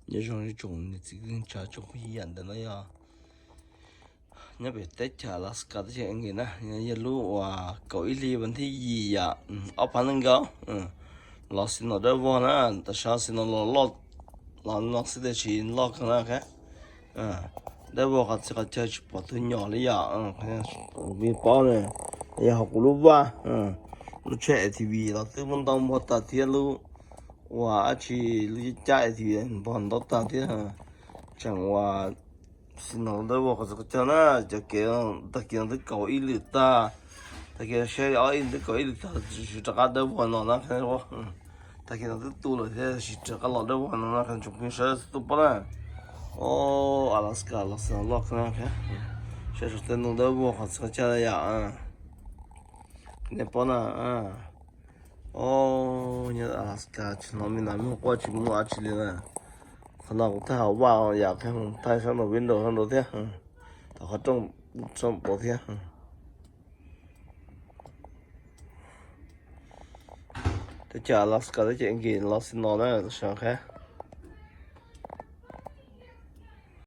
Nyob zoo ib tsoom niam txiv kwv tij neej tsa tsoom phooj ywg, ntawm no yog nyob pem teb chaws Alaska teb chaws Askiv na, yog lub uas kaum ib hlis vas thib yim yam ob phav nees nkaum. Los snow dawb vog na, tam sim no snow los loj los no xwb tiam sis loj kawg na. Dawb vog qhov txhia qhov chaw tsis pom tus nyom li yom. Vim paub ne, yog hauv kuv lub vaj, lub tsheb A T V los twb muaj ntau npog tag thiab, lub uas dab tsi, lub cab A T V npog ntau tag thiab. Tseem uas snow dawb vog qhov txhia qhov chaw na, cov kev tag kis no twb kaum ib lwm tag, tag kis saib ob ib twb kaum ib lwm tag, tsis rov qab dawb vog no na. Tag kis no twb tu lawm thiab, tsis rov qab los dawb vog no na, tsoom phooj ywg sawv daws tau paub na. Os, Alaska los snow loj kawg na. Saib saum tej ntoo dawb vog qhov txhia qhov chaw yom. Nej paub na. Os, nyob Alaska tsis hnov me nas me noog quaj, tsis muaj dab tsi li na. Qhov no kuv thaij hauv vaj yom, qhia mus thaij sab nraum window sab nraud thiab, thaum qhov rooj sab nraud thiab. Teb chaws Alaska teb chaws Askiv los snow na, tam sim no.